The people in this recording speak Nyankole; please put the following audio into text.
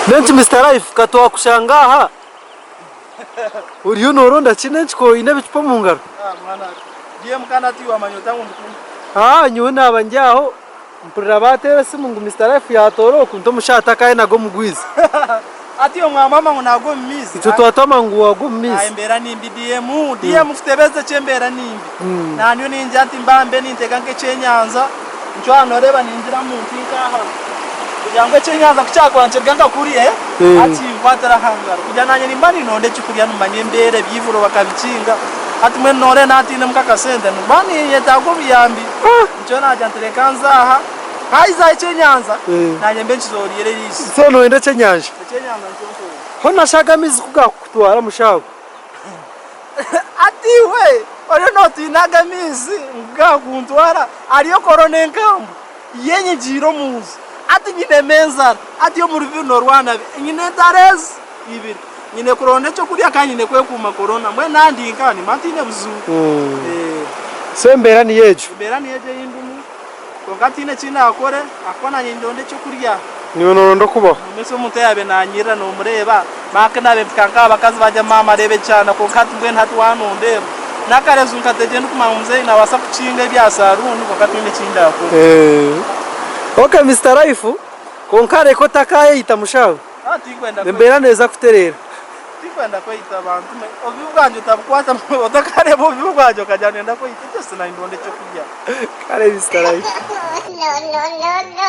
N'enki Mister Life ka twakushanga aha oriyo noronda ki n'enki ka oine ebicupa omu ngaro? Haa nyowe naaba ndi aho mpurira baateera esimu ngu Mister Life yaatoora oku nti omushaija takayenaga omugwizi. Itwe twatwama ngu waagwa omu maizi. Nikyo aha nooreeba ningira omu nti nk'aha kugira ngu ekyenyanja ku kyakura nikirya nka kuriya hati kinkwatira aha ngaro kugira naanye nimba ninonda ekyokurya nimanya embeera ebyihuro bakabikinga hati mbwenu nooreeba naaba ntainemu nk'akasente nimba ninyetaaga obuyambi nikyo naagira nti reka nze aha haayizaho ekyenyanja naanye mbe nkizoriire eriiso. So nooyenda ekyenyanja? Ekyenyanja nikyo nkwenda. Hoona shi ago amaizi ku gaakukutwara mushaho? Hati iwe oriyo nootiina ago amaizi ngu gaakuntwara hariyo korona enkambwe yenyigiire omu nju. Hati nyinemu enjara, hati omuri binu orwana bi, nyine entaro ezi ibiri, nyine kuronda ekyokurya kandi nyine kwekuuma korona. Mbwenu naaba ndi nkaha nimba ntaine buzibu. So embeera niyo egyo? Embeera niyo egyo ei ndimu. Kwonka tihaine eki ndaakore ahakuba naanye nindonda eky'okurya. Niiwe nooronda okubaho. Omu omuntu oyaabaire naanyirira noomureeba, maaka naabaire mpika nk'aha bakazi baagira ngu maama reeba ekyana kwonka hati mbwenu hati waanondeeba. N'akareju nkategye ndikumanya ngu muzeeyi naabaasa kukinga ebya saaruuni kwonka tihaine eki ndaakore. Ok Mister Life, kwonka reka otakaayeyita mushaho, embeera neeza kutereera. Tinkwenda kweita bantu mwe, obubi bwangye otabukwata otakareeba obubi bwangye okagira ngu niinyenda kweita, just nandonda ekyokurya. Kare Mister Life. No, no, no, no.